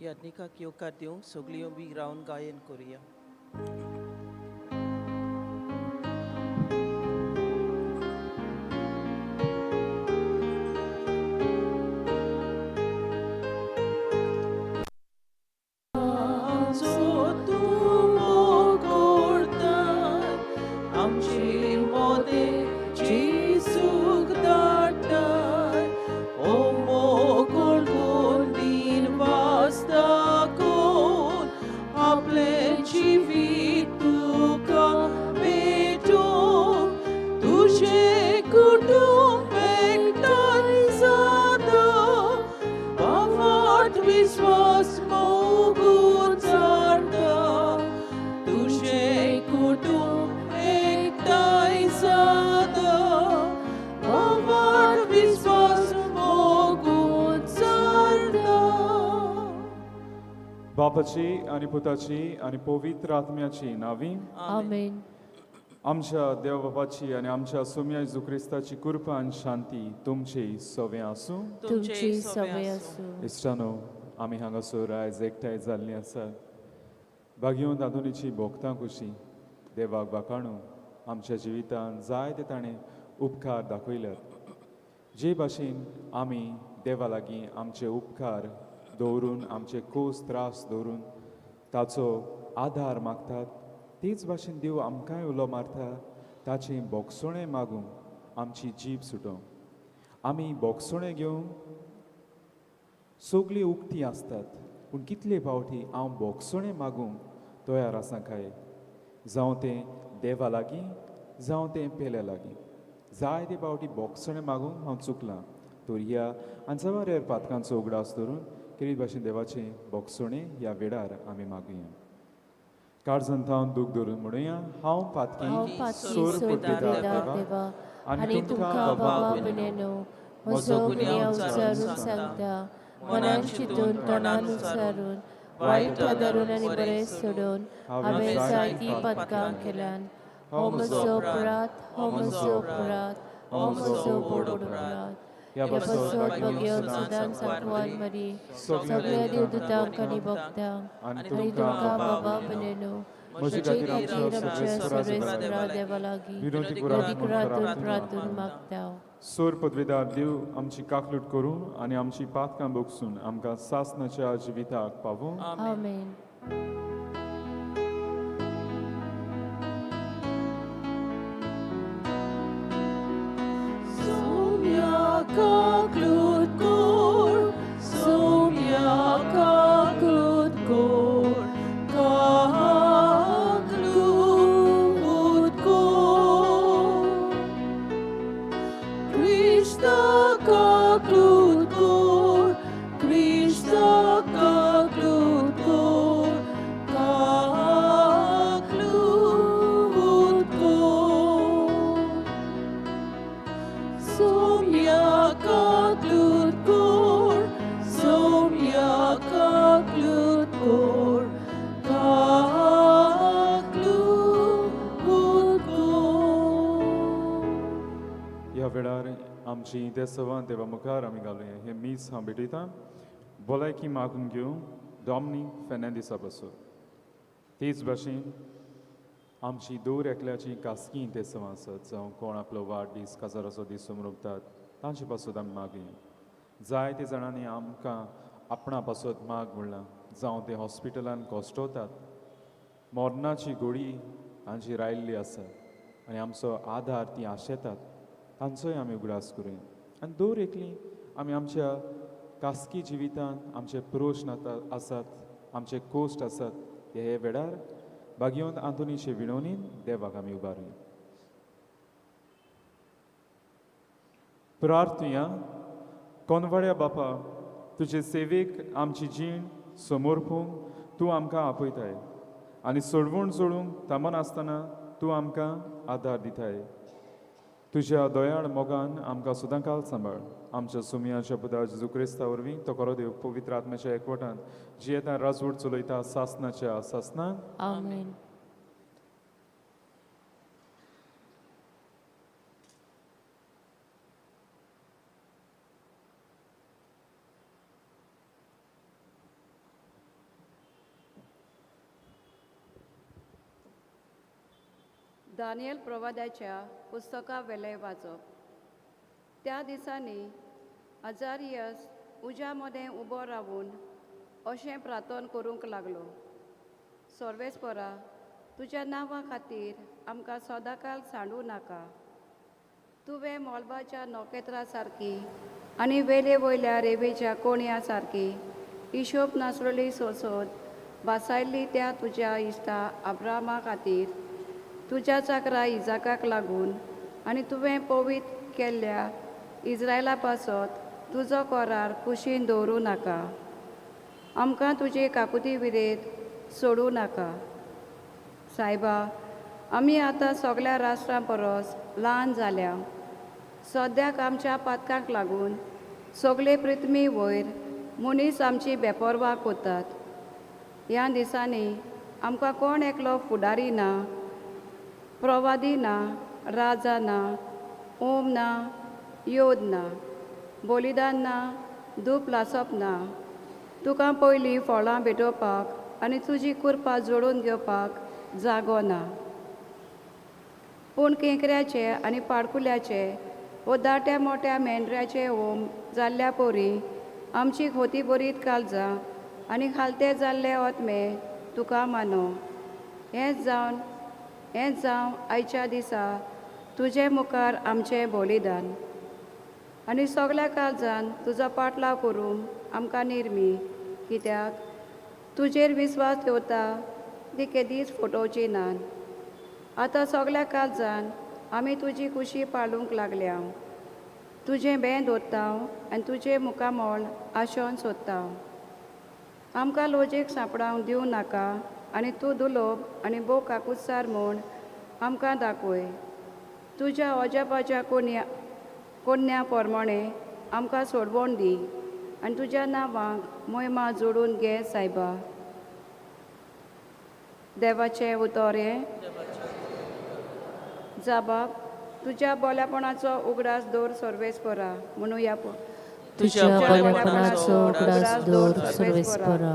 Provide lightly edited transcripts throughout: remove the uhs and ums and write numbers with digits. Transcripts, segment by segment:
याज्ञिकाक येवकार दिवंक सगळीं उबी रावन गायन करुया. बापाची आनी पुताची आनी पवित्र आत्म्याची नावी आमेन. आमच्या देव बापाची आनी आमच्या सोम्या जेजू क्रिस्ताची कृपा आनी शांती तुमची सवे आसूं. तुमची सवे आसूं. इश्टानो, आमी हांगासर आयज एकठांय जाल्लीं आसात भागयोन आधुनीची भोगतां खुशी देवाक वाखाणू आमच्या जिवितांत जायते ताणें उपकार दाखयल्यात. जे भाशेन आमी देवा लागीं आमचे उपकार दवरून आमचे कोस त्रास दवरून ताचो आदार मागतात, तेच भाशेन देव आमकांय उलो मारता ताचें बोगसणें मागूंक आमची जीब सुटोवंक. आमी बोगसणें घेवंक सगळीं उक्ती आसतात, पूण कितले फावटी हांव बोगसणें मागूंक तयार आसा काय? जावं तें देवा लागीं, जावं तें पेल्या लागीं. जायते फावटी बोगसणें मागूंक हांव चुकलां. तर ह्या आनी पातकांचो उगडास धरून खेरीत भाशेन देवाचें बोगसणें ह्या वेळार आमी मागुया. काळजान थावन दूख धरून म्हणुया, हांव पातकी सोर पुर्तुगार देवा आनी तुमकां बाबा भयणीनो म्हजो गुन्यांव उच्चारून सांगता, मनान चिंतून तोंडान उच्चारून वायट धरून आनी बरें सोडून हांवें जायतीं पातकां केल्यान. हो म्हजो अपराध, हो म्हजो अपराध, हो म्हजो व्हड अपराध. ह्या पासत भगेवन सदांच सांकवान मरी सगळ्या देवदूतांक आनी भक्तांक आनी तुमकां बाबा भयणीनो म्हजे खातीर आमच्या सर्वेस्परा देवा लागीं विनोदी करातून प्रार्थून मागता. सोर पदवेदार देव आमची काकलूट करूं आनी आमची पातकां बोगसून आमकां सासनाच्या जिविताक पावूं. आमेन. ह्या वेळार आमची देसवान देवा मुखार आमी घालुया. हें मीस हांव भेटयतां भलायकी मागून घेवं डॉमनीक फेर्नांदीसा पासून. तेच भाशेन आमची दर एकल्याची खासगी देसवां आसत, जावं कोण आपलो वाडदीस काजाराचो दीस समरोपतात तांचे पासत आमी मागुया. जायते जाणांनी आमकां आपणा पासत माग म्हणलां, जावं ते हॉस्पिटलान कश्टवतात, मरणाची गोडी तांची रायल्ली आसा आनी आमचो आदार ती आशेतात, तांचोय आमी उगडास करुया. आनी दर एकली आमी आमच्या खासगी जिवितांत आमचे प्रश्न आसात, आमचे कोश्ट आसात, हे वेळार भाग्यवंत आंतोनीचे विणवणीन देवाक आमी उबारुया. प्रार्थुया. कोनवाड्या बापा, तुजे सेवेक आमची जीण समर्पूंक तूं आमकां आपयताय आनी सोडवण जोडूंक थांबनासतना तूं आमकां आदार दिताय. तुज्या दयाळ मोगान आमकां सदांकाल सांबाळ. आमच्या सुमयाच्या पुता जेजू क्रिस्ता वरवीं तो खरो देव पवित्र आत्म्याच्या एकवटान जियेता राजवट चलयता सासनाच्या सासनाक. आमेन. दानियल प्रवादाच्या पुस्तका वेलें वाचप. त्या दिसांनी अजारियस उज्या मदें उबो रावून अशें प्रार्थन करूंक लागलो, सर्वेस्परा, तुज्या नांवा खातीर आमकां सदांकाल सांडूं नाका. तुवें मोलबाच्या नखेत्रा सारकी आनी वेले वयल्या रेवेच्या कोणया सारकी हिशोब नासलेली सोसोद भासायल्ली त्या तुज्या इश्टा अब्रामा खातीर, तुज्या चाकरा इजाकाक लागून आनी तुवें पवित्र केल्ल्या इज्रायला पासत तुजो करार कुशीन दवरूं नाका. आमकां तुजी काकुती विरेत सोडूं नाका. सायबा, आमी आतां सगळ्या राष्ट्रां परस ल्हान जाल्या. सद्याक आमच्या पातकांक लागून सगळे पृथ्वी वयर मनीस आमची बेपर्वा करतात. ह्या दिसांनी आमकां कोण एकलो फुडारी ना, प्रवादी ना, राजा ना, ओम ना, योद ना, बलिदान ना, धूप लासप ना. तुका पयलीं फळां भेटोवपाक आनी तुजी कृपा जोडून घेवपाक जागो ना. पूण केंकऱ्याचे आनी पाडकुल्याचे वो दाट्या मोट्या मेंढऱ्याचे होम जाल्ल्या पोरी आमची खोती बरीत काळजां आनी खालते जाल्ले ओतमे तुका मानो. हेंच जावं आयच्या दिसा तुजे मुखार आमचें बलिदान आनी सगल्या काळजान तुजो पाटलाव करूंक आमकां निर्मी, कित्याक तुजेर विस्वास दवरता ती केदींच फटोवची ना. आतां सगल्या काळजान आमी तुजी कुशी पाळूंक लागल्या. तुजें बें दवरता आनी तुजें मुखामळ आशोन सोदता. आमकां लोजीक सांपडावंक दिवं नाका आनी तूं दुलोब आनी भोव काकुत्सार म्हूण आमकां दाखय. तुज्या अजापाच्या कोन्या प्रमाणें आमकां सोडवण दी आनी तुज्या नांवाक मोहिमा जोडून घे सायबा. देवाचें उतर हें. जाबाब, तुज्या बोल्यापणाचो उगडास दवर सर्वेस्परा म्हणुया. तुज्या बरेपणाचो उगडास दवर सर्वेस्परा.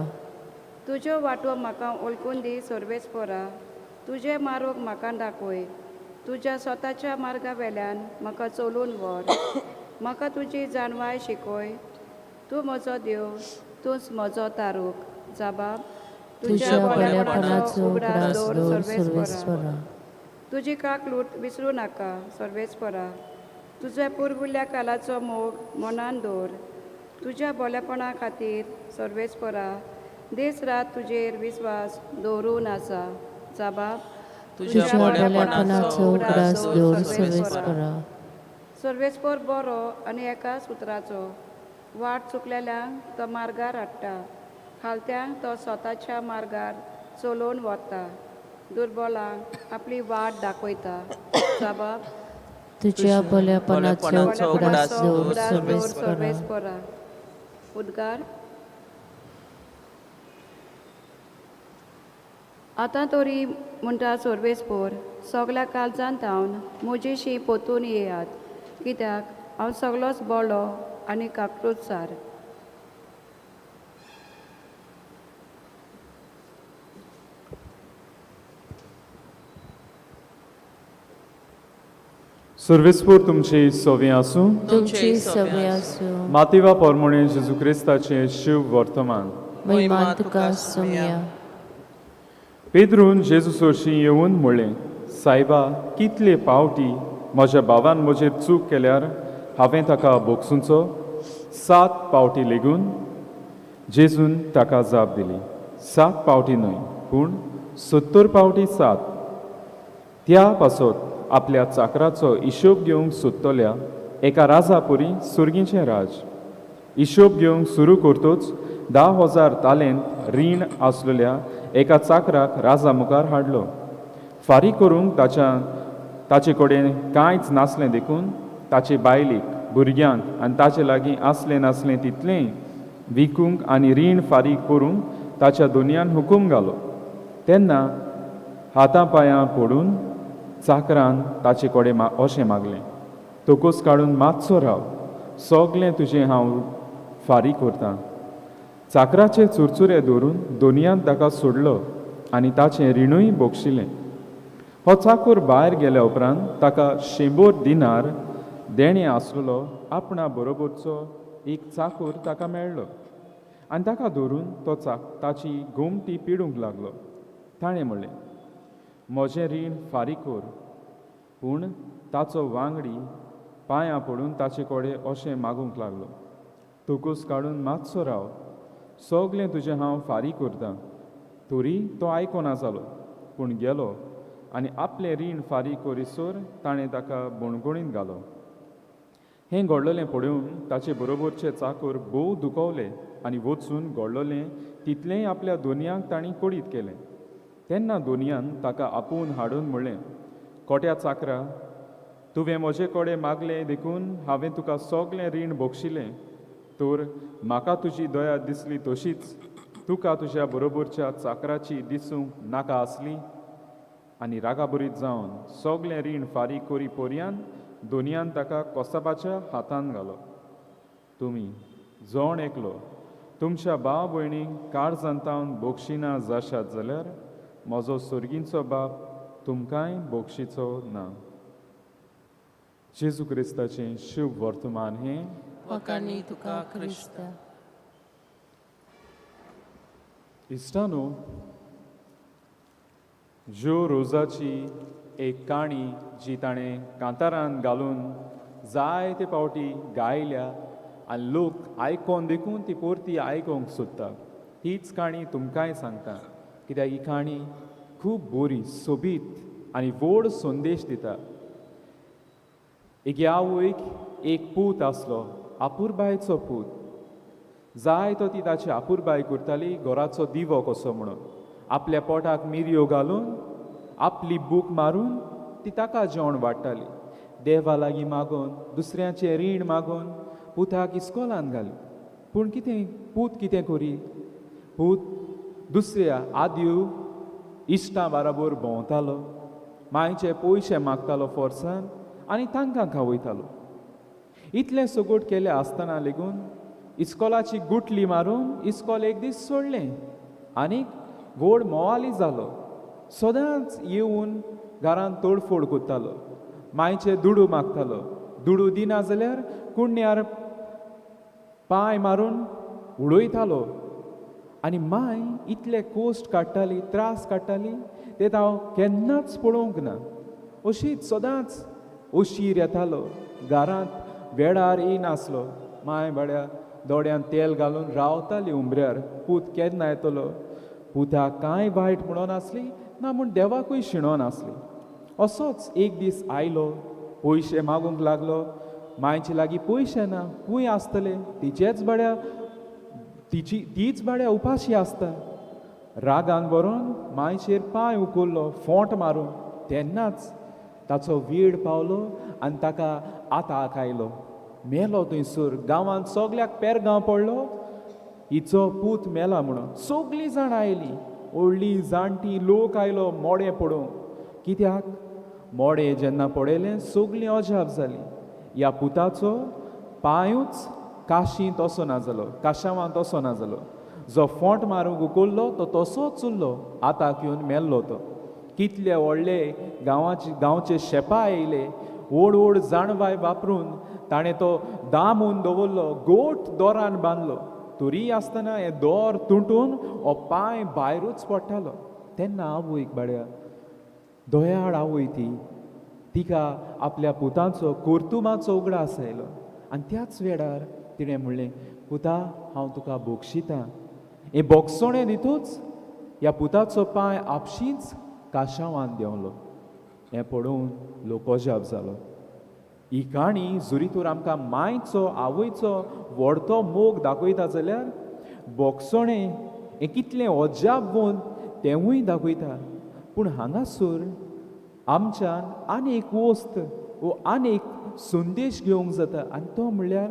तुज्यो वाटो म्हाका वळखून दी सर्वेस्परा. तुजें मार्ग म्हाका दाखय. तुज्या स्वताच्या मार्गा वेल्यान म्हाका चलून व्हर. म्हाका तुजी जाणवाय शिकय. तूं म्हजो देव, तूंच म्हजो तारूक. जाबाब, तुज्या बरेपणाचो उगडास दवर सर्वेस्परा. तुजी काकलूट विसरूं नाका सर्वेस्परा. तुज्या पुर्विल्ल्या कालाचो मोग मनान दवर. तुज्या बोलेपणा खातीर सर्वेस्परा दीस रात तुजेर विस्वास दवरून आसा. जाबाब, तुज्या बरेपणाचो उगडास दवर सर्वेस्परा. सर्वेस्पर बरो आनी एका सुत्राचो वाट चुकलेल्यांक तो मार्गार हाडटा. खालत्यांक तो स्वताच्या मार्गार चलोवन वता. दुर्बलांक आपली वाट दाखयता. जाबाब, तुज्या बरेपणाचो उगडास दवर सर्वेस्परा. सर्वेस्परा. उद्गार. आतां तरी म्हणटा सर्वेस्पोर, सगल्या काळजान थावन म्हजेशी पोतून येयात, कित्याक हांव सगलोच बोलो आनी काकूळसार. सर्वेस्पोर तुमची सोवी आसूं. तुमची सगळी आसूं. मातिवा पोरमोणे जेजू क्रिस्ताचें शिव वर्तमान. महिमा तुका सुमया. पेद्रून जेजू सोरशी येवन म्हणलें, सायबा, कितले पावटी म्हज्या भावान म्हजेर चूक केल्यार हांवें ताका भोगसुचो? 7 पावटी लेगून? जेजून ताका जाप दिली, 7 पावटी न्हय, पूण 70 पावटी 7. त्या पासत आपल्या चाकराचो हिशोब घेवंक सोदतल्या एका राजा पुरी सुर्गीचें राज हिशोब घेवंक सुरू करतोच 10,000 तालेंत रीण आसलेल्या एका चाकराक राजा मुखार हाडलो. फारीक करूंक ताचे कडेन कांयच नासलें देखून ताचे बायलेक, भुरग्यांक आनी ताचे लागीं आसलें नासलें तितलेंय विकूंक आनी रीण फारीक करूंक ताच्या दोनयान हुकूम घालो. तेन्ना हाता पांयां पडून चाकरान ताचे कडेन अशें मागलें, तकोस काडून मातसो राव, सगलें तुजें हांव फारीक करतां. चाकराचे चुरचुरे धरून दोनयान ताका सोडलो आनी ताचें रिणूय बक्षिलें. हो चाकूर भायर गेल्या उपरांत ताका 100 दिनार देणें आसलेलो आपणा बरोबरचो एक चाकूर ताका मेळ्ळो आनी ताका धरून तो ताची गोमटी पिडूंक लागलो. ताणें म्हणलें, म्हजें रीण फारीक कर. पूण ताचो वांगडी पांयां पडून ताचे कडेन अशें मागूंक लागलो, तकूस काडून मातसो राव, सगलें तुजें हांव फारीक करतां. तरी तो आयकोना जालो, पूण गेलो आनी आपलें रीण फारीक करीसर ताणें ताका बणगणींत घालो. हें घडलेलें पळोवन ताचे बरोबरचे चाकूर भोव दुखवले आनी वचून घडलेलें तितलेंय आपल्या दोनयांक तांणी कळीत केलें. तेन्ना दोनयान ताका आपोवन हाडून म्हणलें, कोट्या चाकरा, तुवें म्हजे कडेन मागलें देखून हांवें तुका सगलें रीण बक्षिलें. तर म्हाका तुजी दया दिसली तशीच तुका तुज्या बरोबरच्या चाकराची दिसूंक नाका आसली. आनी रागाबरीत जावन सगलें रीण फारीक करी पर्यान दोनयान ताका कोसाबाच्या हातान घालो. तुमी जण एकलो तुमच्या भाव भयणीक काळजांत तावन बक्षिना जाशात जाल्यार म्हजो सर्गींचो बाप तुमकांय बक्षिचो ना. जेजू क्रिस्ताचें शुभ वर्तमान हें. वखाणी तुका क्रिस्ता. इश्टानो, ज्यो रोजाची एक काणी जी ताणें कांतारान घालून जायते पावटी गायल्या आनी लोक आयकोन देखून ती परती आयकोंक सोदता, हीच काणी तुमकांय सांगता. कित्याक ही काणी खूब बरी, सोबीत आनी व्हड संदेश दिता. एक आवयक एक पूत आसलो, आपुरबायचो पूत. जाय तो ती ताची आपुरबाय करताली, घराचो दिवो कसो म्हणून. आपल्या पोटाक मिरयो घालून आपली बूक मारून ती ताका जेवण वाडटाली. देवा लागीं मागून, दुसऱ्याचें रीण मागून पुताक इस्कोलान घाली. पूण कितें पूत कितें करी, पूत दुसऱ्या आद्यू इश्टां बराबर भोंवतालो, मांयचे पयशे मागतालो फोर्सान आनी तांकां खावयतालो. इतलें सगोट केलें आसतना लेगून इस्कोलाची गुटली मारून इस्कोल एक दीस सोडलें आनीक व्हड मोवाली जालो. सदांच येवन घरांत तोडफोड करतालो, मांयचे दुडू मागतालो. दुडू दिना जाल्यार कुंड्यार पांय मारून उडयतालो. आनी मांय इतले कोश्ट काडटाली, त्रास काडटाली, ते हांव केन्नाच पळोवंक ना. अशीच सदांच अशीर येतालो, घरांत वेळार येयनासलो. मांय बाड्या दोड्यान तेल घालून रावताली उमऱ्यार, पूत केन्ना येतलो. पुताक कांय वायट म्हणून आसली ना, म्हूण देवाकूय शिणोन आसली. असोच एक दीस आयलो, पयशे मागूंक लागलो. मांयचे लागीं पयशे ना, खूंय आसतले, तिचेच बाड्या तिची तीच बाड्या उपाशी आसता. रागान बरोवन मांयचेर पांय उखल्लो, फोंट मारून. तेन्नाच ताचो वेळ पावलो आनी ताका आताक आयलो. मेलो थंयसर गांवांत सगल्याक पेरगांव पडलो, हिचो पूत मेला म्हणून. सगळीं जाणां आयलीं, व्हडली जाणटी लोक आयलो मोडें पडोवंक. कित्याक मोडें जेन्ना पडयलें सगळीं अजाप जालीं. ह्या पुताचो पांयूच काशींत असो ना जालो, काशावांत असो ना जालो. जो फोंट मारूंक उखल्लो तो तसोच उरलो, आताक येवन मेल्लो तो. कितले व्हडले गांवचे शेपा आयले, व्हड व्हड जाणवाय वापरून ताणें तो दामून दवरलो, गोट दोरान बांदलो. तरी आसतना हें दोर तुटून हो पांय भायरूच पडटालो. तेन्ना आवयक बाड्या दयाळ आवय ती, तिका आपल्या पुतांचो कर्तुबाचो उगडास आयलो. आनी त्याच वेळार तिणें म्हणलें, पुता हांव तुका बक्षितां. हें बोगसणें दितूच ह्या पुताचो पांय आपशींच काशावान देंवलो. हें पळोवन लोक अजाप जालो. ही काणी जरी तर आमकां मांयचो आवयचो व्हडतो मोग दाखयता जाल्यार बोगसणें हें कितलें अजाप वोन तेंवूय दाखयता. पूण हांगासर आमच्यान आनी एक वस्त वो आनी एक संदेश घेवंक जाता, आनी तो म्हणल्यार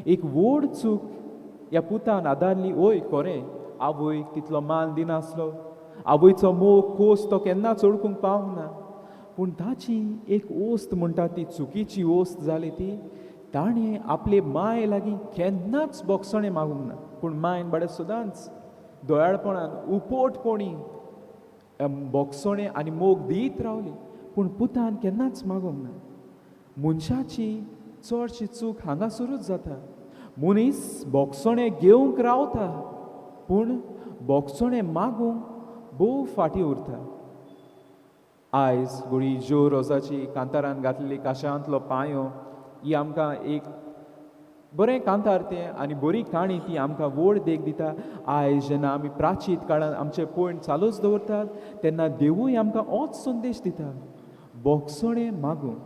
एक व्हड चूक ह्या पुतान आदारली. वय खरें आवयक तितलो मान दिनासलो, आवयचो मोग कोस तो केन्नाच ओळखूंक पावंक ना. पूण ताची एक वस्त म्हणटा ती चुकीची वस्त जाली ती ताणें आपले माय लागीं केन्नाच बोगसणें मागूंक ना. पूण मायन बाडे सदांच दयाळपणान उपोटपणी बोगसोणें आनी मोग दीत रावली, पूण पुतान केन्नाच मागूंक ना. मनशाची चडशी चूक हांगासरूच जाता. मनीस बोगसोणें घेवंक रावता पूण बोगसोणें मागूंक भोव फाटीं उरता. आयज गुडी ज्यो रोजाची कांतारान घातलेली काशांतलो पांयो ही आमकां एक बरें कांतार तें आनी बरी काणी ती आमकां व्हड देख दिता. आयज जेन्ना आमी प्राचीत काळान आमचें पयण चालूच दवरतात तेन्ना देवूय आमकां होच संदेश दिता, बोगसोणें मागूंक.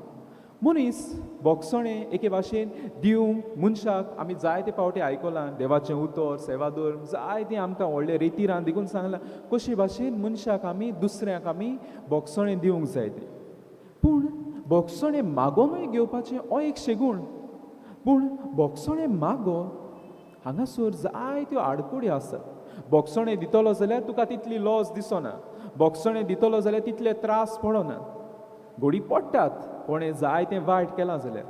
मनीस बोगसोणें एके भाशेन दिवंक मनशाक आमी जायते फावटी आयकलां, देवाचें उतर सेवाधर्म जायतें आमकां व्हडले रेतिरान देखून सांगलां कशे भाशेन मनशाक आमी दुसऱ्यांक आमी बोगसोणें दिवंक जाय तें. पूण बोगसोणें मागोनूय घेवपाचें हो एक शेगूण. पूण बोगसोणें मागो हांगासर जायत्यो आडखळी आसात. बोगसोणें दितलो जाल्यार तुका तितली लॉस दिसना, बोगसोणें दितलो जाल्यार तितले त्रास पडना, घोडी पडटात कोणें जायतें वायट केलां जाल्यार.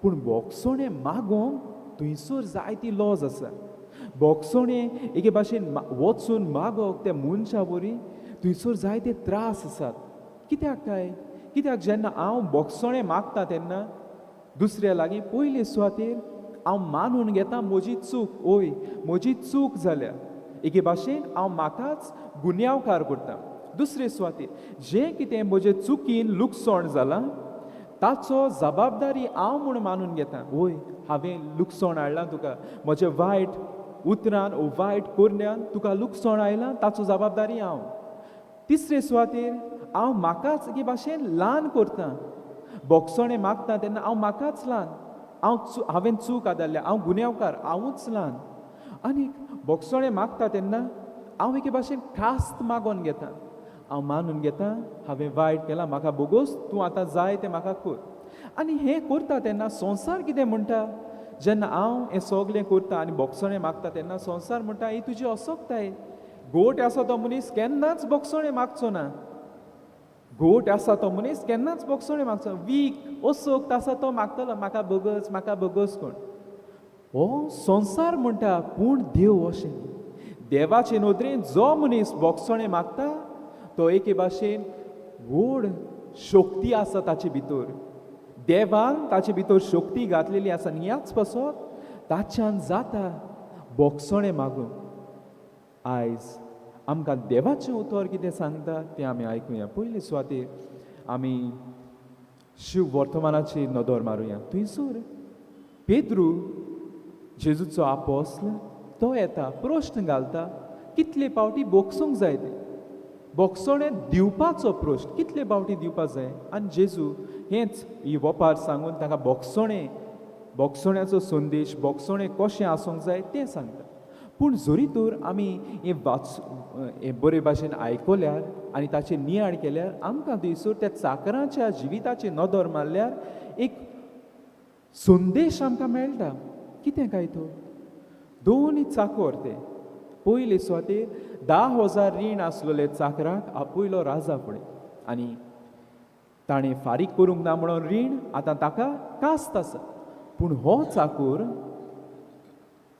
पूण बोगसोणें मागोंक थंयसर जायती लॉज आसा. बोगसोणें एके भाशेन वचून मागोक त्या मनशा वरी थंयसर जायते त्रास आसात. कित्याक काय? कित्याक जेन्ना हांव बोगसोणें मागता तेन्ना दुसऱ्या लागीं पयले सुवातेर हांव मानून घेता म्हजी चूक, ओय म्हजी चूक जाल्या, एके भाशेन हांव म्हाकाच गुन्यांवकार करता. दुसरे सुवातेर जें कितें म्हजे चुकीन लुकसण जालां ताचो जबाबदारी हांव म्हूण मानून घेता. वय हांवें लुकसण हाडलां तुका, म्हजे वायट उतरान ओ वायट करण्यान तुका लुकसण आयलां, ताचो जबाबदारी हांव. तिसरे सुवातेर हांव म्हाकाच एके भाशेन ल्हान करता. बोगसोणें मागता तेन्ना हांव म्हाकाच ल्हान, हांव हांवें चूक आदारल्या, हांव गुन्यांवकार, हांवूच ल्हान. आनी बोगसोणें मागता तेन्ना हांव एके भाशेन खास्त मागोन घेता, हांव मानून घेता हांवें वायट केलां, म्हाका बोगोस, तूं आतां जाय तें म्हाका कर. आनी हें करता तेन्ना संवसार कितें म्हणटा, जेन्ना हांव हें सगलें करता आनी बोगसोणें मागता तेन्ना संवसार म्हणटा ही तुजी असक्ताय, गोट आसा तो मनीस केन्नाच बोगसोणें मागचो ना, गोट आसा तो मनीस केन्नाच बोगसोणें मागचो, वीक असक्त आसा तो मागतलो म्हाका बोगस, म्हाका बोगस. कोण हो संवसार म्हणटा, पूण देव अशें न्ही. देवाचे नदरेन जो मनीस बोगसोणें मागता तो एके भाशेन व्हड शक्ती आसा ताचे भितर, देवान ताचे भितर शक्ती घातलेली आसा आनी ह्याच पासत ताच्यान जाता बोगसोणें मागूंक. आयज आमकां देवाचें उतर कितें सांगता तें आमी आयकुया. पयले सुवातेर आमी शिव वर्तमानाचेर नदर मारुया. थंयसर पेद्रू जेजूचो आपोस्ल तो येता, प्रश्न घालता कितले फावटी बोगसूंक जाय तें, बोगसोणें दिवपाचो प्रश्न कितले फावटी दिवपा जाय. आनी जेजू हेंच ही वपार सांगून ताका बोगसोणें, बोगसोण्याचो संदेश, बोगसोणें कशें आसूंक जाय तें सांगता. पूण जरी तर आमी हें वाच हें बरे भाशेन आयकल्यार आनी ताचेर नियाळ केल्यार आमकां थंयसर त्या चाकराच्या जिविताचेर नदर मारल्यार एक संदेश आमकां मेळटा. कितें काय तो? दोनूय चाकोर ते पयले सुवातेर 10,000 रीण आसलेले चाकराक आपयलो राजा फुडें आनी ताणें फारीक करूंक ना म्हणून रीण आतां ताका कास्त आसा. पूण हो चाकूर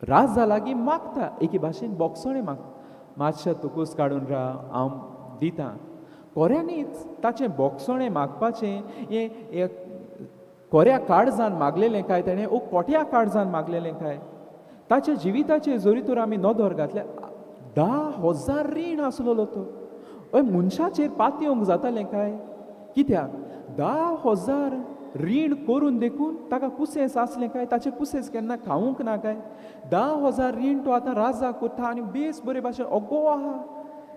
राजा लागीं मागता, एके भाशेन बोगसोणें मागता, मातशें तुकूस काडून राव हांव दिता. कोऱ्यांनीच ताचें बोगसोणें मागपाचें हें कोऱ्या काळजान मागलेलें काय तेणें ओ कोट्या काळजान मागलेलें काय? ताच्या जिविताचेर जरी तर आमी नदर घातल्यार 10,000 रीण आसलेलो तो. हय मनशाचेर पातयेवंक जातालें काय? कित्याक 10,000 रीण करून देखून ताका कुसेस आसलें काय? ताचें कुसेस केन्ना खावंक ना काय? 10,000 रीण तो आतां राजा करता आनी बेस बरे भाशेन अगो आहा,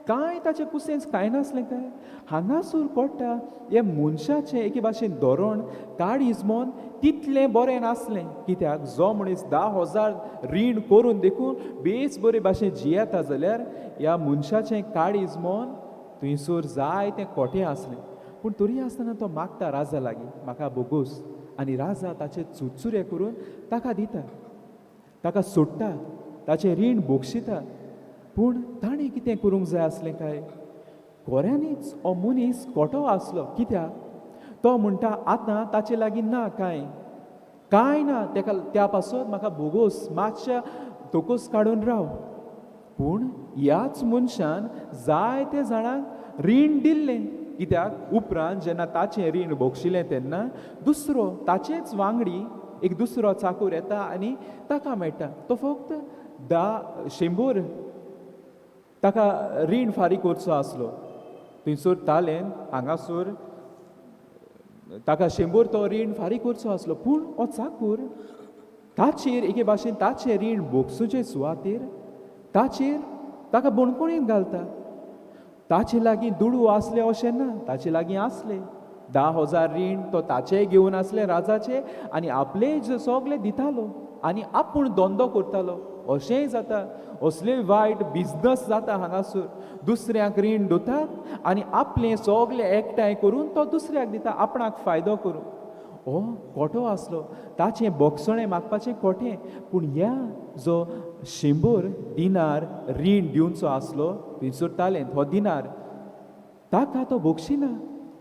कांय ताचें कुसेंस कांय नासलें काय? हांगासर कळटा हे मनशाचें एके भाशेन धोरण काळीज मन तितलें बरें नासलें. कित्याक जो मनीस 10,000 रीण करून देखून बेस बरे भाशेन जियेता जाल्यार ह्या मनशाचें काळीज मन थंयसर जाय तें खोटें आसलें. पूण तरी आसतना तो मागता राजा लागीं म्हाका बोगोस, आनी राजा ताचे चुरचुरे करून ताका दिता, ताका सोडटा, ताचें रीण बोगशिता. पूण ताणें कितें करूंक जाय आसलें काय? कोऱ्यांनीच हो मनीस खोटो आसलो. कित्याक तो म्हणटा आतां ताचे लागीं ना कांय, कांय ना, तेका त्या पासत म्हाका बोगोस, मातशा तोकोस काडून राव. पूण ह्याच मनशान जायते जाणांक रीण दिल्लें. कित्याक उपरांत जेन्ना ताचें रीण भोगशिलें तेन्ना दुसरो ताचेच वांगडी एक दुसरो चाकूर येता आनी ताका मेळटा. तो फक्त 100 ताका रीण फारीक करचो आसलो. थंयसर तालेन हांगासर ताका 100 तो रीण फारीक करचो आसलो. पूण हो चाकूर ताचेर एके भाशेन ताचें रीण भोगसुचे सुवातेर ताचेर ताका बणकोणीत घालता. ताचे लागीं दुडू आसले अशें ना, ताचे लागीं आसले 10,000 रीण तो ताचेय घेवन आसले राजाचे आनी आपले सगळे दितालो आनी आपूण धंदो करतालो. अशेंय जाता, असले वायट बिजनस जाता हांगासर. दुसऱ्यांक रीण दितात आनी आपलें सगळें एकठांय करून तो दुसऱ्याक दिता आपणाक फायदो करून. हो कोटो आसलो, ताचें बोगसणें मागपाचें कोटें. पूण ह्या जो 100 दिनार रीण दिवचो आसलो थंयसर तालेंत हो दिनार ताका तो भोगशिना.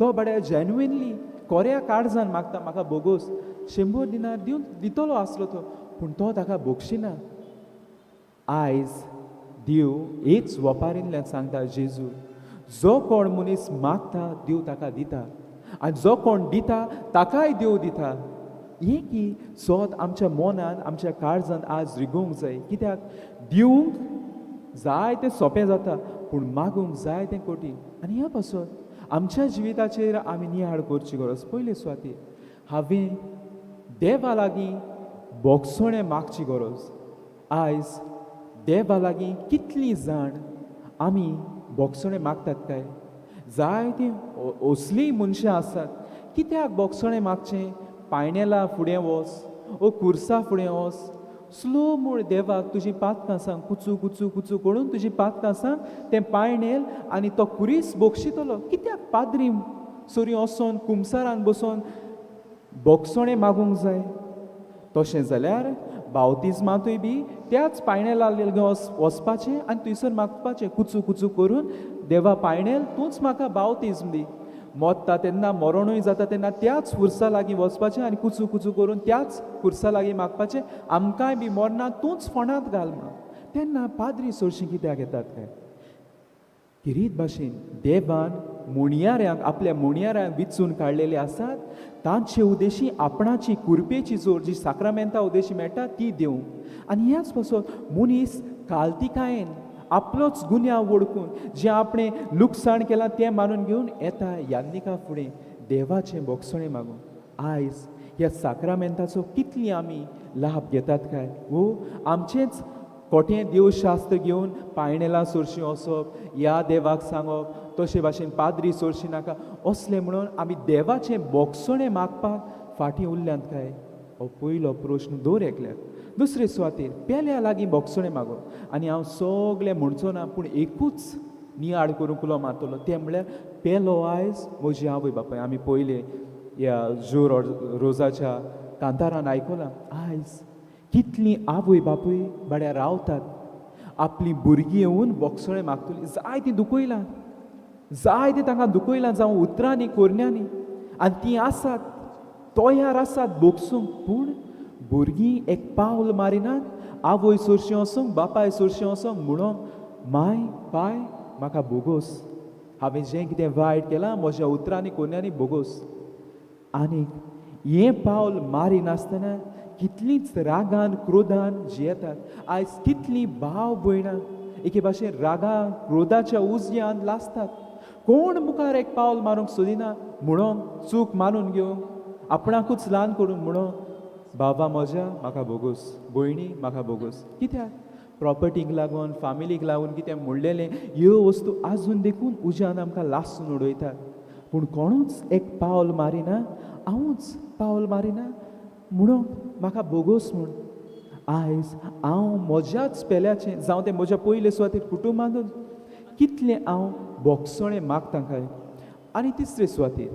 तो बड्या जेन्युइनली कोऱ्या काळजान मागता म्हाका बोगोस. 100 दिनार दिवन दितलो आसलो तो, पूण तो ताका भोगशिना. आयज देव हेच वपारींतल्यान सांगता जेजू, जो कोण मनीस मागता देव ताका दिता आनी जो कोण दिता ताकाय देव दिता. हें की सोद आमच्या मनान आमच्या काळजान आज रिगोवंक जाय. कित्याक दिवंक जाय तें सोंपें जाता पूण मागूंक जाय तें कठीण. आनी ह्या पासत आमच्या जिविताचेर आमी नियाळ करची गरज. पयले सुवातेर हांवें देवा लागीं बोगसणें मागची गरज. आयज देवा लागीं कितलीं जाण आमी बोगसणें मागतात काय? जायतीं असलीं मनशां आसात. कित्याक बोगसणें मागचें? पायणेला फुडें वच ओ कुर्सा फुडें वच, स्लो मूळ देवाक तुजी पातकां सांग, कुचू कुचू कुचू करून तुजी पातकां सांग, तें पायणेल आनी तो कुरीस बोगशितलो. कित्याक पाद्री सरी वचोन कुमसारान बसोन बोगसणें मागूंक जाय? तशें जाल्यार बावतिज्मांतूय बी त्याच पायणेला वचपाचें आनी थंयसर मागपाचें कुचू कुचू करून, देवा पायणेल तूंच म्हाका बावतिज्म दी. मोत्ता तेन्ना मरणूय जाता तेन्ना त्याच खुर्सा लागीं वचपाचें आनी कुचू कुचू करून त्याच खुर्सा लागीं मागपाचें, आमकांय बी मरना तूंच फोंडांत घाल म्हणून. तेन्ना पाद्री सोरशीं कित्याक येतात काय? किरीत भाशेन देवान मुणयाऱ्यांक आपल्या मुणयाऱ्यांक विचून काडलेले आसात तांचे उद्देशी आपणाची कुरपेची जोर जी साक्रामेंता उद्देशी मेळटा ती दिवंक. आनी ह्याच पासत मनीस कालतिकायेन आपलोच गुन्यांव वळखून जें आपणें लुकसाण केलां तें मानून घेवन येता यादनिका फुडें देवाचें बोगसणें मागून. आयज ह्या साक्रामेंताचो कितली आमी लाभ घेतात काय? वो आमचेंच कोटें देवशास्त्र घेवन पायणेला सोरशीं वचप, ह्या देवाक सांगप, तशे भाशेन पाद्री सोरशीं नाका असलें म्हणून आमी देवाचें बोगसणें मागपाक फाटीं उरल्यांत काय? हो पयलो प्रश्न दर एकल्याक. दुसरे सुवातेर पेल्या लागीं बोगसणें मागप. आनी हांव सगळें म्हणचो ना पूण एकूच नियाळ करूंक उलो मारतलो, तें म्हणल्यार पेलो आयज म्हजी आवय बापाय. आमी पयले ह्या ज्यो रोजाच्या कांतारान आयकलां. आयज कितलीं आवय बापूय बाड्या रावतात आपलीं भुरगीं येवन बोगसणें मागतलीं. जायतीं दुखयलां, जायतीं तांकां दुखयलां, जावं उतरांनी कोरण्यांनी, आनी तीं आसात तयार आसात बोगसूंक. पूण भुरगीं एक पावल मारिनात आवय सोरशीं वचोंक बापाय सोरशीं वचोंक म्हणून माय पाय म्हाका बोगोस, हांवें जें कितें वायट केलां म्हज्या उतरांनी कोन्यांनी बोगोस. आनीक हें पावल मारिनासतना कितलींच रागान क्रोधान जियेतात. आयज कितलीं भाव भयणां एके भाशेन रागान क्रोधाच्या उजयान लासतात. कोण मुखार एक पावल मारूंक सोदिना म्हणून चूक मानून घेवंक, आपणाकूच ल्हान करूंक म्हणून बाबा म्हज्या म्हाका बोगोस, भयणी म्हाका बोगोस. कित्याक प्रॉपर्टीक लागून फामिलीक लागून कितें म्हणलेलें ह्यो वस्तू आजून देखून उज्यान आमकां लासून उडयतात. पूण कोणूच एक पावल मारिना, हांवूच पावल मारिना म्हणून म्हाका बोगोस म्हूण. आयज हांव म्हज्याच पेल्याचें, जावं तें म्हज्या पयले सुवातेर कुटुंबांतूच कितलें हांव बोगसणें मागता काय? आनी तिसरे सुवातेर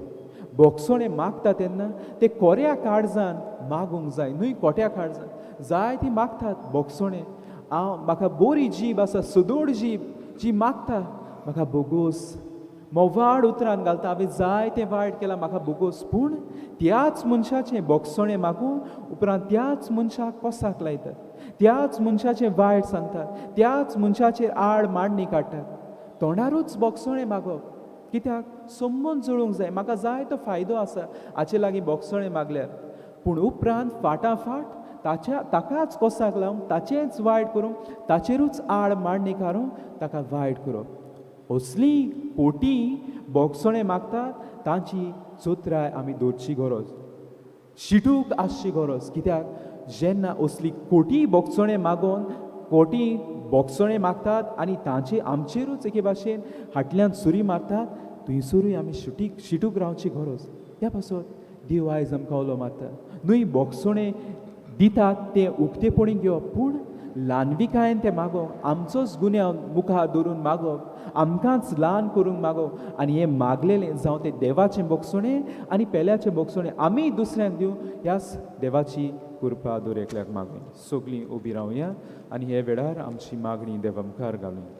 बोगसणें मागता तेन्ना ते कोऱ्या काळजान मागूंक जाय, न्हय कोट्या काळजान. जाय ती मागतात बोगसणें. हांव म्हाका बरी जीब आसा, सदोड जीब जी मागता म्हाका बोगोस, मोवाड उतरान घालता, हांवें जायतें वायट केलां म्हाका बोगोस. पूण त्याच मनशाचें बोगसणें मागून उपरांत त्याच मनशाक कोसाक लायतात, त्याच मनशाचें वायट सांगतात, त्याच मनशाचेर आड मांडणी काडटात. तोंडारूच बोगसणें मागप. कित्याक संबंद जुळूंक जाय, म्हाका जाय तो फायदो आसा हाचे लागीं बोगसणें मागल्यार. पूण उपरांत फाटाफाट ताच्या ताकाच कोसाक लावंक, ताचेंच वायट करूंक, ताचेरूच आड मांडणी काडूंक ताका वायट करप, असली कोटी बोगसणें मागतात तांची चोत्राय आमी दवरची गरज, शिटूक आसची गरज. कित्याक जेन्ना असली कोटी बोगसणें मागोवन कोटी बोगसणें मागतात आनी तांचे आमचेरूच एके भाशेन फाटल्यान सुरी मारतात, थंयसरूय आमी शिटूक रावची गरज. त्या पासत देव आयज आमकां उलो मारता, न्हय बोगसणें दितात तें उक्तेपणी घेवप, पूण ल्हानविकायेन तें मागप, आमचोच गुन्यांव मुखार दवरून मागप, आमकांच ल्हान करूंक मागप आनी हें मागलेलें जावं तें देवाचें बोगसणें आनी पेल्याचें बोगसणें आमी दुसऱ्यांक दिवं, ह्याच देवाची कृपा दर एकल्याक मागूया. सगळीं उबी रावया आनी हे वेळार आमची मागणी देवा मुखार घालुया.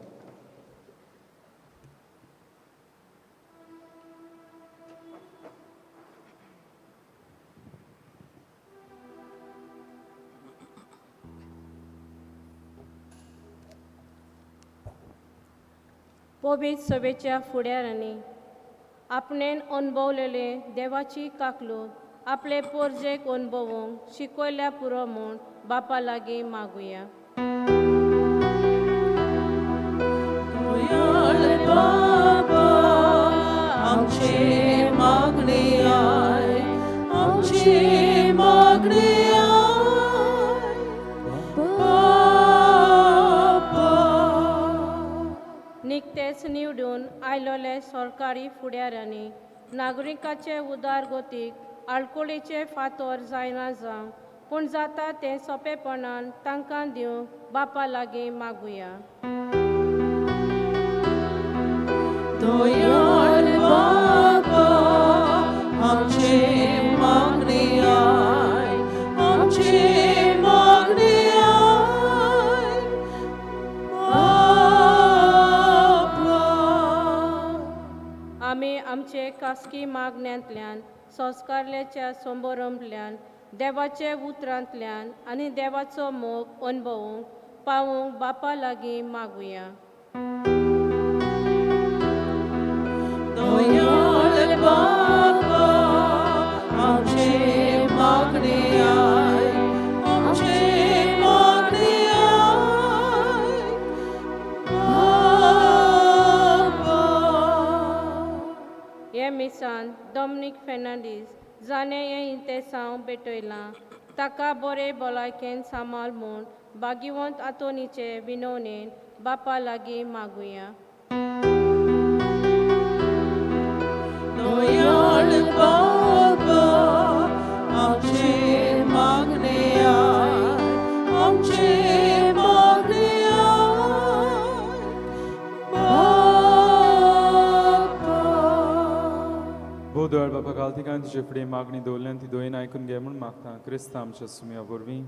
पवित्र सभेच्या फुडारांनी आपणेन अणभवलेले देवाची काकलूत आपले पोरजेक अणभवूंक शिकयल्या पुरो म्हूण बापा लागीं मागुया. बाबा आमचे मागणे I, आमचे मागणे I बाबा. निकतेच निवडून आयलोले सरकारी फुडारांनी नागरिकाचे उदारगतीक आडकोळीचे फातोर जायना जावं, पूण जाता तें सोंपेपणान तांकां दिवंक बापा लागीं मागुया. दयाळ बाबा आमचे मागणे I, आमचे मागणे I बाबा. आमी आमचे खासगी मागण्यांतल्यान, संस्कारल्याच्या संबरंभल्यान, देवाचे उतरांतल्यान आनी देवाचो मोग अणभवूंक पावूंक बापा लागीं मागुया. दयाळ बाबा आमचे मागणे I, आमचे मागणे I बाबा. हे मिसान डॉमनीक फेर्नांडीस जाणें हें इंतेसांव भेटयलां ताका बरे भलायकेन सांबाळ म्हूण भाग्यवंत आंतोनीचे विनवणेन बापा लागीं मागुया. दयाळ बाबा आमचे मागणे I, आमचे मागणे I बाबा. भोव दयाळ बापा, कालतिकान तुजे फुडें मागणी दवरल्यान ती दोयेन आयकून घे म्हूण मागता क्रिस्तांव आमच्या सुमया वरवीं.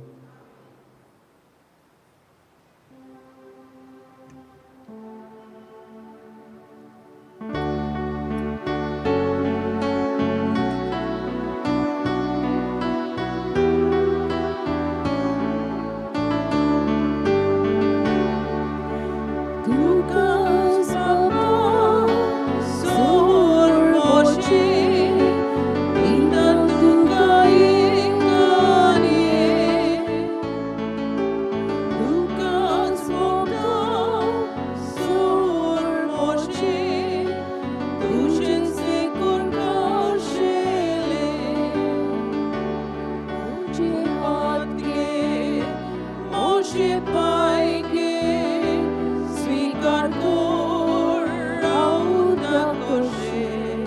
तुकाच बाबा सोर मोचे, दिता तुका एक आनी एक. तुकाच बाबा सोर मोचे, तुजेच देखून खाशेलें. तुजे हात घे, म्हजे पांय घे, स्वीकार कर रावता कशें.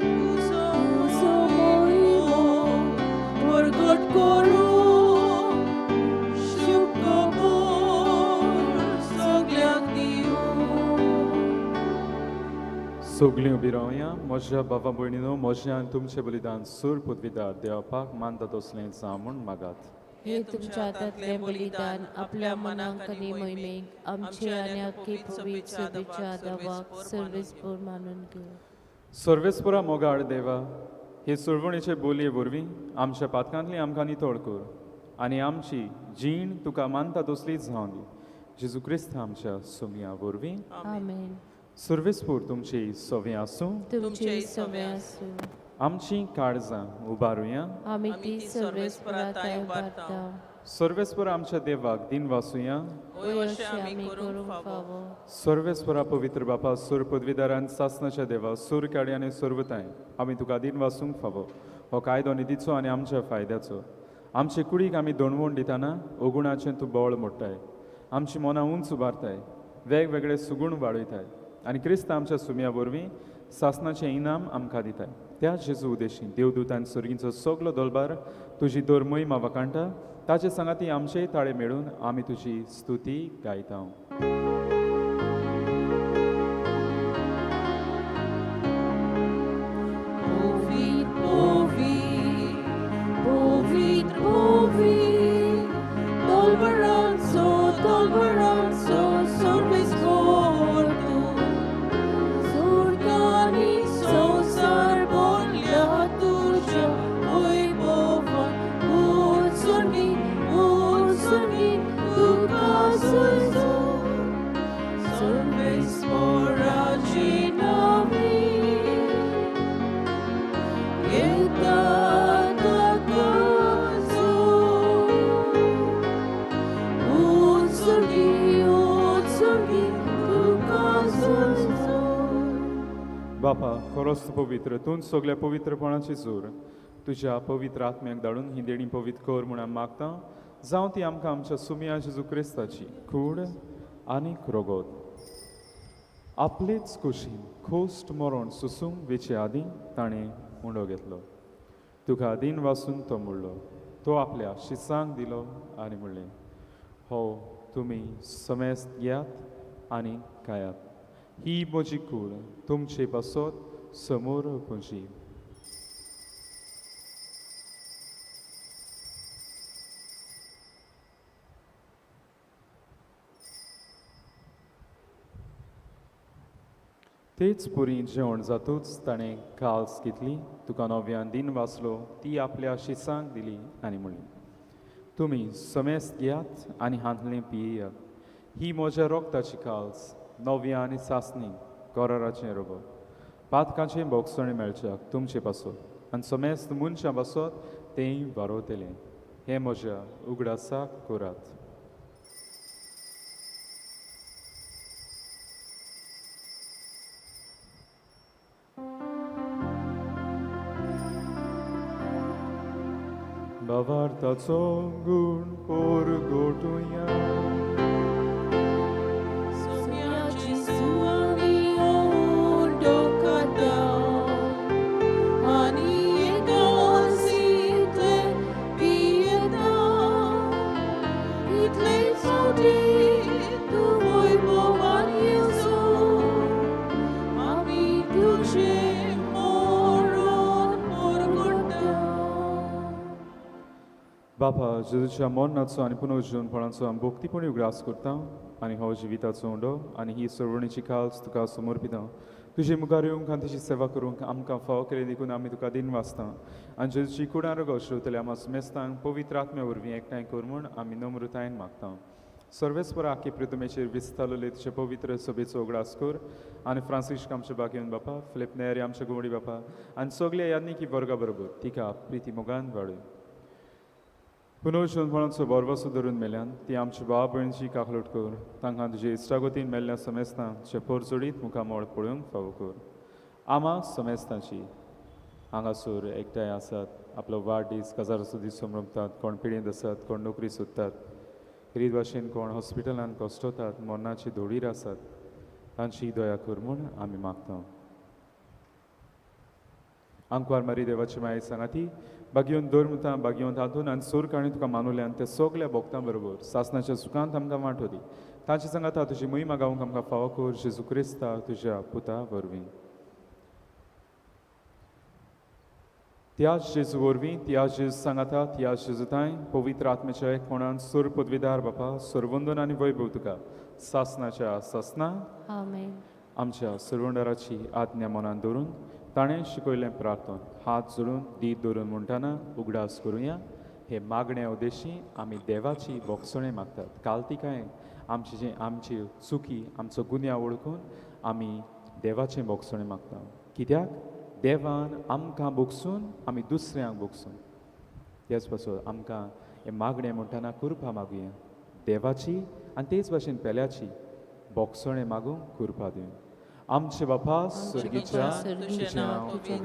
तुजो महिमो परगट करूं, शुभ खबर सगल्यांक दिवं. सगळीं उबी रावया. म्हज्या बाबा भयणीनो, म्हजें आनी तुमचें बलिदान सूर पदवीदार देवपाक मानता तसलें जावं म्हूण मागात. हे तुमच्या हातांतलें बलिदान आपल्या मनाक आनी मोहिमेक आमचे आनी अख्खी पवित्र सभेच्या दावाक सर्वेस्पोर मानून घेवं. सर्वेस्परा मोगाळ देवा, हे सुरवणेचे बोलये वरवीं आमच्या पातकांतली आमकां नितळ कर आनी आमची जीण तुका मानता तसलीच जावं दी. जेजू क्रिस्त आमच्या सुमया वरवीं. आमेन. सर्वेस्पूर तुमची सवे आसूं. तुमचे सवे आसूं. आमची काळजां उबारुया. आमी ती सर्वेस्पराताय उबारता. सर्वेस्पर आमच्या देवाक दिन वासुया. वय अशें आमी करूंक फावो. सर्वेस्परा पवित्र बापा, सूर पदवीदारान सासनाच्या देवा, सूर काडी आनी सर्वताय, आमी तुका दिन वासूंक फावो. हो कायदो निधीचो आनी आमच्या फायद्याचो. आमचे कुडीक आमी दोणवण दितना ओगुणाचें तूं बळ मोडटाय, आमची मनां उंच उबारताय, वेगवेगळे सुगूण वाडयताय आनी क्रिस्त आमच्या सुम्या वरवीं सासनाचें इनाम आमकां दिताय. त्या जेजू उदेशी देवदूतान सर्गींचो सगलो दलबार तुजी दर मोहिमा वाखाणटा. ताचे सांगाती आमचेय ताळे मेळून आमी तुजी स्तुती गायता. Povit, povit, povit, povit, dolbaranzo, dolbaranzo, sorbis portu. Surgani sosar bolja tuja, oi bova, unsurmi, unsurmi, tuca suzu. Sorbis poraginavi. बापा, खरोच तूं पवित्र, तूं सगल्या पवित्रपणाची जोर. तुज्या पवित्र आत्म्याक धाडून ही देणी पवित्र कर म्हूण आमी मागता. जावं ती आमकां आमच्या सुमया जेजू क्रिस्ताची कूड आनी रोगोत. आपलेच कुशीन खोस्ट मरण सुसूंक वेचे आदीं ताणें उंडो घेतलो. तुका दीन वासून तो म्हणलो, तो आपल्या शिसांक दिलो आनी म्हणलें, हो तुमी समेस्त घेयात आनी खायात. ही म्हजी कूड तुमचे पासत समोर पुंजी. तेच पुरी जेवण जातूच ताणें काल्स घेतली, तुका नव्यान दिन वाचलो, ती आपल्या शिसांक दिली आनी म्हणली, तुमी समेस्त घेयात आनी हांतलें पियेयात. ही म्हज्या रोगताची काल्स, नव्या आनी सासणी कराराचें रोगो. पातकाचें भोगसणें मेळच्याक तुमचे पासत आनी समेस्त मनशां पासत तेंय वारोवतलें. हें म्हज्या उगडासाक करात. भावार्थाचो गूण पोरगोटुया. बापा, जेजूच्या मरणाचो आनी पुनर्जीवनपणाचो आमी भक्तीपणी उगडास करता आनी हो जिविताचो उंडो आनी ही सरवणीची काल्स तुका समर्पिता. तुजे मुखार येवंक आनी तुजी सेवा करूंक आमकां फावो केली देखून आमी तुका दिन वाचता. आनी जेजूची कुडां रोगो श्रोतल्या आमा समेस्तांक पवित्र आत्म्या वरवीं एकठांय कर म्हूण आमी नम्रतायेन मागता. सर्वेस्पर आखी प्रितमेचेर विस्तारलेले तुजे पवित्र सभेचो उगडास कर आनी फ्रांसिस्क आमचे बागेवन बापा, फिलिप नेरी आमचे गुवडी बापा आनी सगल्या यादनिकी वर्गा बरोबर तिका प्रिती मोगान वाडय. पुनर्जीवनपणाचो भरवसो धरून मेल्यान ती आमच्या भाव भयणीची काकलूट कर. तांकां तुजे इश्टागतीन मेल्ल्या समेस्तांचे पोरजोडीत मुखामळ पळोवंक फावो कर. आमा समेस्तांची हांगासर एकठांय आसात, आपलो वाडदीस काजाराचो दीस समरमतात, कोण पिळेंत आसात, कोण नोकरी सोदतात, रीत भाशेन कोण हॉस्पिटलान कश्टतात, मरणाची धोडीर आसात, तांची दया कर म्हूण आमी मागता. आंकवार मारी देवाची माये सांगाती बागयोन दर बागयोन हातून आनी सोर काणी तुका मानुल्यान ते सगल्या भोक्तां बरोबर सासनाच्या सुखांत आमकां वांटो दी. तांचे सांगाता तुजी मोहिमा गावंक आमकां फावो कर जेजू क्रिस्ता तुज्या पुता वरवीं. त्याच जेजू वरवीं, त्याच जेजू सांगाता, त्याच जेजू पवित्र आत्म्याच्या एकपणान सोर पदवीदार बापा, सरवंदन आनी वैभव तुका सासनाच्या सासना. आमेन. आमच्या सरवंडाराची आज्ञा मनान दवरून ताणें शिकयलें प्रार्थन हात जोडून दीत दवरून म्हणटाना उगडास करुया. हे मागण्या उद्देशी आमी देवाची भोगसणें मागतात. काल तिकाय आमची जे आमची चुकी, आमचो गुन्यांव वळखून आमी देवाचें भोगसणें मागता. कित्याक देवान आमकां भोगसून आमी दुसऱ्यांक भोगसून. तेच पासून आमकां हें मागणें म्हणटना कृपा मागुया देवाची आनी तेच भाशेन पेल्याची भोगसणें मागूंक कृपा दिवन. आमचे बापा स्वर्गीच्या, तुजें नांव पवित्र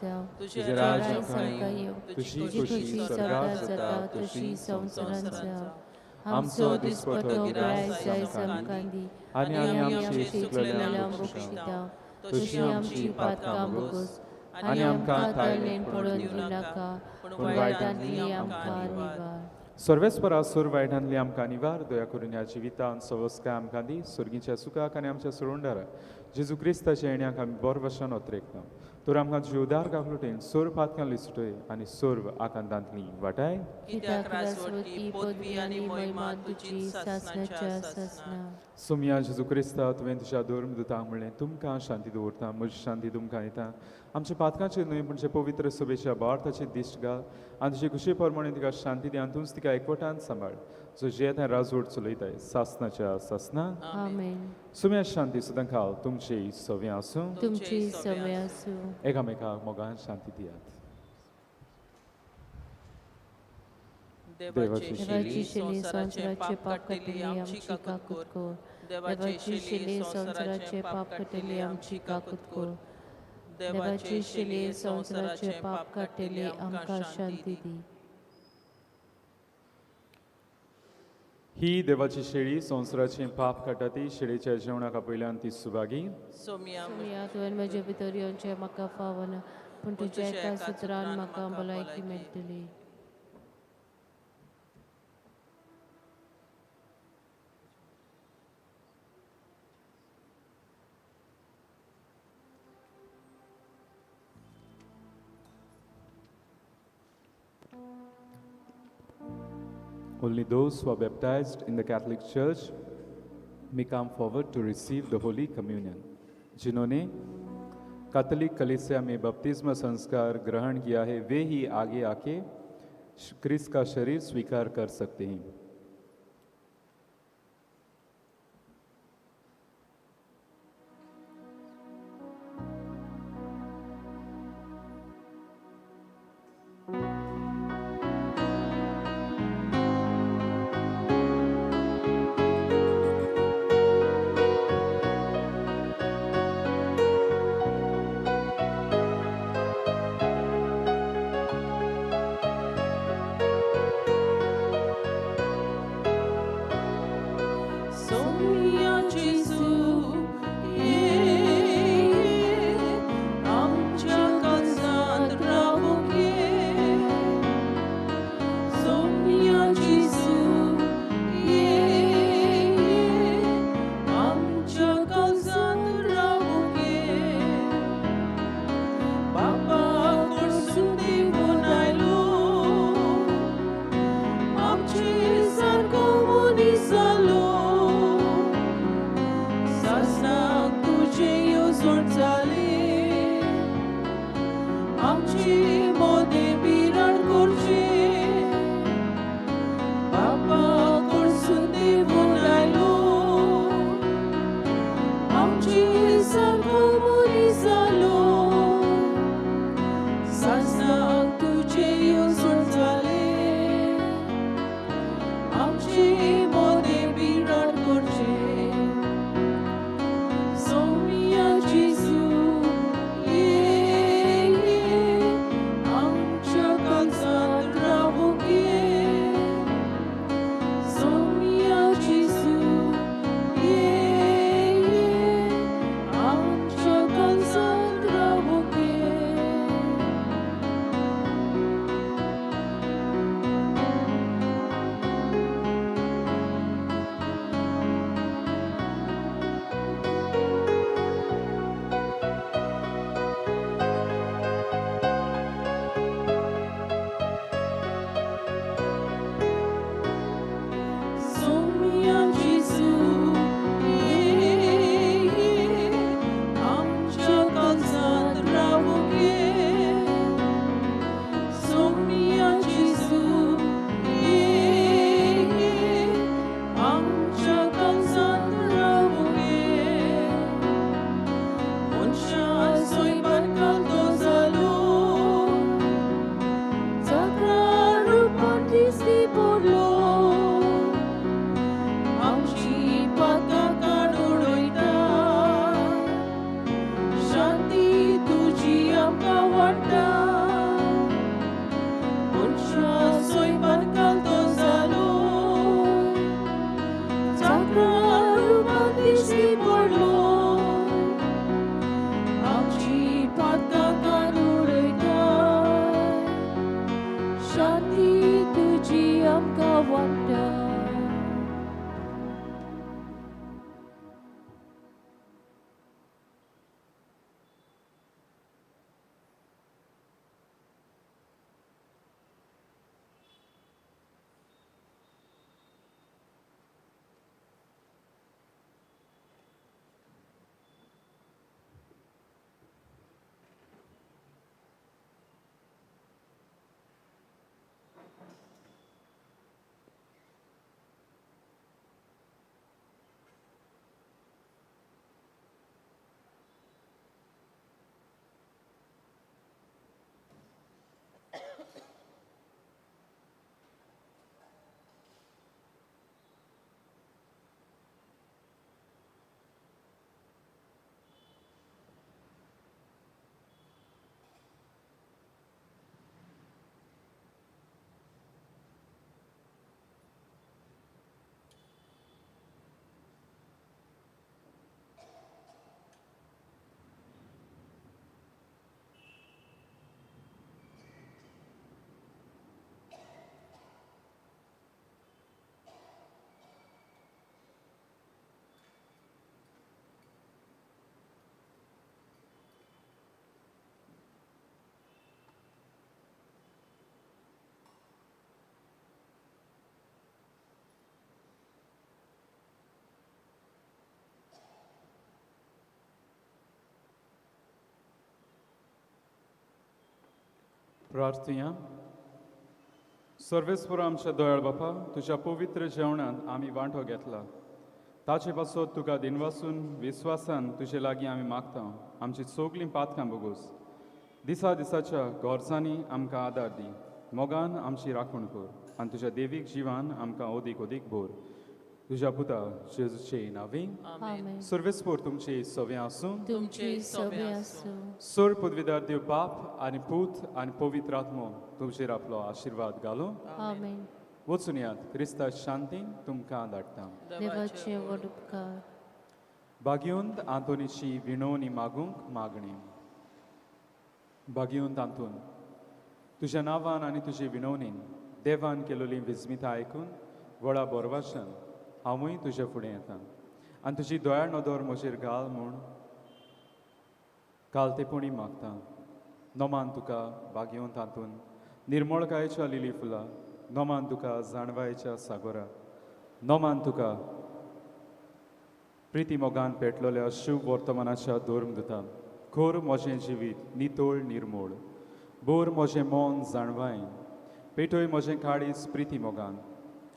जावं, तुजें राज्य आमकां येवं, तुजी खुशी स्वर्गात जाता तशी संवसारांत जावं. आमचो दिसपटो ग्रास आयज आमकां दी आनी आमी आमची चुकलेल्यांक बक्षिता तशी आमची पातकां भोगोस आनी आमकां ताळणेन पडून दिवनाका, पूण वायटांतली आमकां निवार. सर्वेस्परा सुर वायटांतली आमकां निवार. दया करून ह्या जिवितान सवस्काय आमकां दी. स्वर्गीच्या सुखाक आनी आमच्या सोडूनदारा जेजू क्रिस्ताच्या येण्याक आमी बरो भशेन ओतरेकता. तर आमकां जिवदार काकलुटेन सोर पातकांली सुटय आनी सोर्व आकांतांतली वाटाय. कित्याक राजवटी पदवी आनी महिमा तुजी सासणाच्या सासणा. सोमया जेजू क्रिस्ता, तुवें तुज्या धर्मदुतांक म्हणलें, तुमकां शांती दवरता, म्हजी शांती तुमकां दिता. आमच्या पातकांचेर न्हय पूण जे पवित्र सभेच्या भारताची दिश्ट घाल आनी तुजे खुशी प्रमाणे तिका शांती दी आनी तूंच तिका एकवटान सांबाळ, जो जियेता राजवट चलयताय सासनाच्या सासना. आमेन. सुम्या शांती सुद्दां खाल तुमची सव्या आसूं. तुमची सव्या आसूं. एकामेकाक मोगान शांती दियात. देवाची देवाची शेली संवसाराचे पाप काडटली आमची काकूत कर. देवाची शेली संवसाराचे पाप काडटली आमची काकूत कर. देवाची शेली संवसाराचे पाप काडटली आमकां शांती दी. ही देवाची शेळी संवसाराचें पाप काडटा ती शेळीच्या जेवणाक आपयल्यान ती सुभागी. सोमया सोमया, तुवें म्हजे भितर येवचें म्हाका फावना, पूण तुज्या एका सुत्रान म्हाका भलायकी मेळटली. Only those who are baptized in the Catholic Church may come forward to receive the Holy Communion. जिन्होंने कैथोलिक कलीसिया में बपतिस्मा संस्कार ग्रहण किया है वे ही आगे आके क्रिस्त का शरीर स्वीकार कर सकते हैं. आमकां वाडटा. प्रार्थुया. सर्वेस्पर आमच्या दयाळ बापा, तुज्या पवित्र जेवणांत आमी वांटो घेतला, ताचे पासत तुका दिनवासून विस्वासान तुजे लागीं आमी मागता, आमची सगळीं पातकां बोगोस. दिसा दिसाच्या गरजांनी आमकां आदार दी, मोगान आमची राखण कर आनी तुज्या देवीक जिवान आमकां ओदीक ओदीक भर. तुज्या पुता जेजूचे नांवी. आमेन. सर्वेस्पर तुमचे सवे आसूं. तुमची सवे आसूं. सर पदवीदार देव बाप आनी पूत आनी पवित्र आत्मो तुमचेर आपलो आशिर्वाद घालूं. आमेन. वचून यात, क्रिस्ता शांतीन तुमकां धाडटा. देवाचे व्हड उपकार. बागेवंत आंतोनीची विणवणी मागूंक मागणी. बागेवंत आंतोन, तुज्या नांवान आनी तुजे विणवणीन देवान केलोली विस्मिता आयकून व्हडा बोरवाशान हांवूय तुज्या फुडें येता आनी तुजी दयाळ नदर म्हजेर घाल म्हूण काल तेपणी मागता. नोमान तुका बागेवंत आंतोन निर्मळकायेच्या लिली फुलां, नोमान तुका जाणवायेच्या सागोरा, नोमान तुका प्रिती मोगान पेटलोल्या शिव वर्तमानाच्या धर्मदुता. खोर म्हजें जिवीत नितळ निर्मोळ, बोर म्हजें मन जाणवायन, पेटय म्हजें काळीज प्रिती मोगान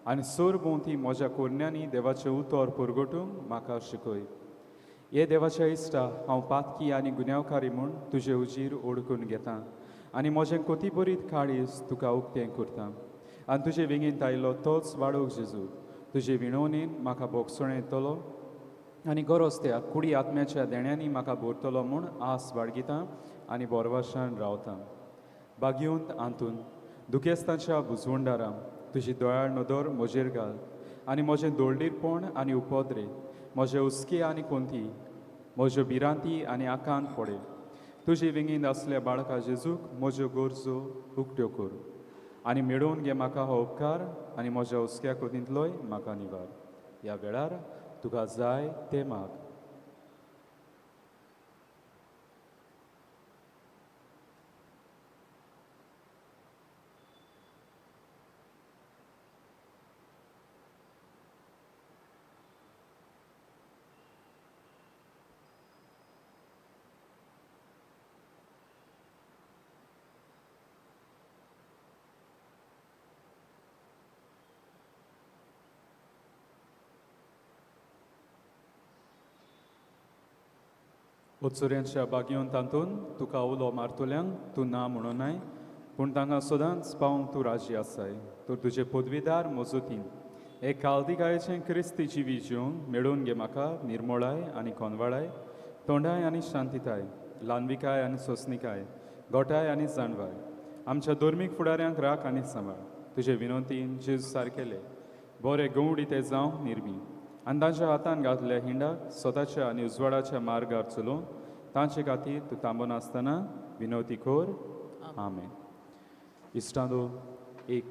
आनी सोर भोंवती म्हज्या कोरण्यांनी देवाचें उतर पुरगोटूंक म्हाका शिकय. हे देवाच्या इश्टा, हांव पातकी आनी गुन्यांवकारी म्हूण तुजे उजीर ओडकून घेता आनी म्हजें कोतीबरीत काळीज तुका उक्तें करता आनी तुजे वेंगेंत आयलो तोच वाडोवंक जेजू तुजे विणवणेन म्हाका भोगसणें येतलो आनी गरज त्या कुडी आत्म्याच्या देण्यांनी म्हाका भरतलो म्हूण आस बाळगिता आनी बोरवाशान रावता. बागेवंत आंतून दुखेस्तांच्या बुजवंडारा तुजी दयाळ नदर म्हजेर घाल आनी म्हजें दोळडीरपण आनी उपद्रे, म्हजे हुस्के आनी कोंती, म्हज्यो भिरांती आनी आकांत पडे. तुजे वेंगेंत आसल्या बाळका जेजूक म्हज्यो गरजो उक्त्यो कर आनी मेळोवन घे म्हाका हो उपकार आनी म्हज्या हुस्क्या कोतींतलोय म्हाका निवार. ह्या वेळार तुका जाय तें माग. उत्सुऱ्यांच्या बागेवन तातूंत तुका उलो मारतल्यांक तूं ना म्हणूनाय, पूण तांकां सदांच पावोवंक तूं राजी आसाय. तर तुजे पदवीदार मजतीन एक कालदिकायेचें क्रिस्ती जिवी जिवन मेळोवन घे म्हाका निर्मोळाय आनी कोनवाळाय, तोंडाय आनी शांतिताय, ल्हानविकाय आनी सोंसणिकाय, गोठाय आनी जाणवाय. आमच्या धर्मीक फुडाऱ्यांक राख आनी सांबाळ. तुजे विनोतीन जेजू सारकेले बरे गवडी ते जावं निर्मी आनी तांच्या हातान घातल्या हिंडाक स्वताच्या आनी उजवाडाच्या मार्गार चलोवन तांचे खातीर तूं थांबनासतना विनवती कर. आमेन. इश्टांनो, एक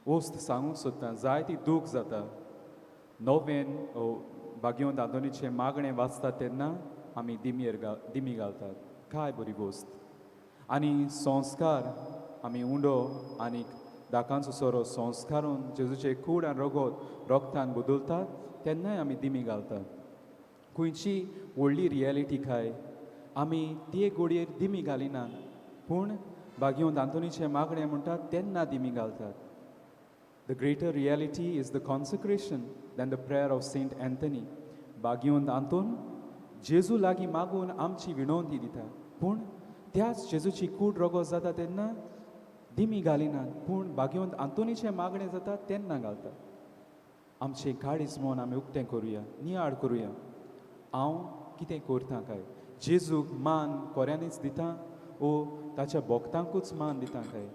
वस्त सांगूंक सोदता, जायती दूख जाता. नोवेन भाग्यवंत आंतोनीचें मागणें वाचता तेन्ना आमी दिमयेर दिमी घालतात. काय बरी गोश्ट. आनी संस्कार आमी उंडो आनी दाकांचो सोरो संस्कारून जेजूचे कूड आनी रगत रोगतान बदलतात तेन्नाय आमी दिमी घालतात. खंयची व्हडली रियलिटी काय आमी ते गोडयेर दिमी घालिनात, पूण भाग्यवंत आंतोनीचें मागणें म्हणटात तेन्ना दिमी घालतात. The greater reality is the consecration than the prayer of Saint Anthony. भाग्यवंत आंतोन जेजू लागीं मागून आमची विनवती दिता, पूण त्याच जेजूची कूड रगत जाता तेन्ना दिमी घालिनात, पूण भाग्यवंत आंतोनीचें मागणें जाता तेन्ना घालतात. आमचें काळीज मन आमी उक्तें करुया, नियाळ करुया. हांव कितें करता काय? जेजूक मान कोऱ्यांनीच दिता ओ ताच्या भक्तांकूच मान दिता काय?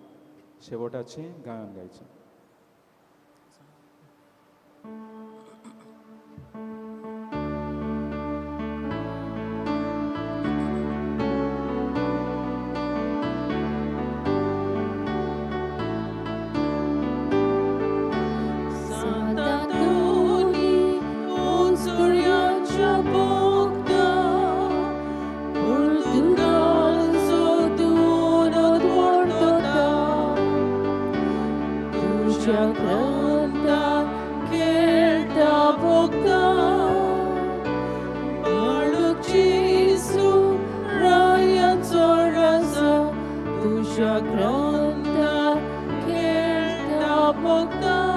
शेवटाचें गायन गायचें. Sant'Antoni, उंचुऱ्याच्या भोगता, पुर्तुगालचो तूं वरतता, तुज्या ग्रंथाक खेळटा भोगता, बाळक जेजू रायाचो राजा, तुज्या ग्रंथाक खेळटा भोगता.